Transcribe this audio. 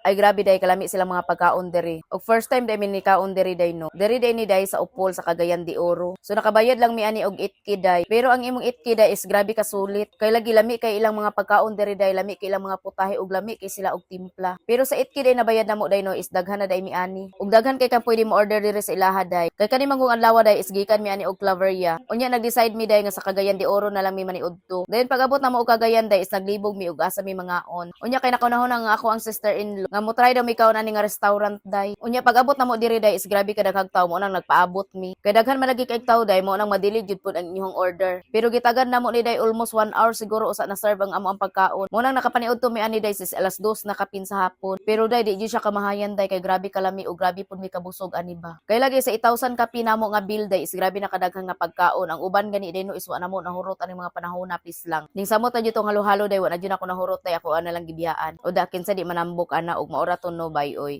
Ay, grabe day, kalami silang mga pagkaon diri. Og first time day mi nikaon diri day, no. Diri day ni day sa Opol sa Cagayan de Oro. So nakabayad lang mi ani og 8K day. Pero ang imong 8K day is grabe ka sulit. Kay lagi lami kay ilang mga pagkaon diri day, lami kay ilang mga putahe ug lami kay sila og timpla. Pero sa 8K day nabayad namo day, no, is daghan na day mi ani. Ug daghan kay kang pwede mo order diri sa ilaha day. Kay kani manggong adlaw day is gikan mi ani og Claveria. Unya nag-decide mi day nga sa Cagayan de Oro na lang mi maniudto. Then pag-abot namo og Cagayan day is naglibog mi ug asa mi mangaon. Unya kay nakunahon nga ako ang sister-in-law nga mo try daw mi kaon ani nga restaurant day. Unya pag-abot namo diri day is grabe ka daghang tawo, mo nang nagpaabot mi. Kay daghan man lagi kay tawo day, mo nang madili jud pud ang inyong order. Pero gitagad namo ni day almost 1 hour siguro usa na serve ang amo ang pagkaon. Mo nang nakapaniudto mi ani day is alas 2 na kapin sa hapon. Pero day di jud siya kamahayan day kay grabe kalami ug grabe pud mi kabusog ani ba. Kay lagi sa 8,000 kapin namo nga bill day is grabe na kadaghan nga pagkaon. Ang uban gani day, no, is wa namo nahurot ani mga panahon na please lang. Ning samot na jud tong halo-halo day, wa na jud ako nahurot day, ako ana lang gibiyaan. O da kinsa di manambok ana ug maora to, no, bye oy.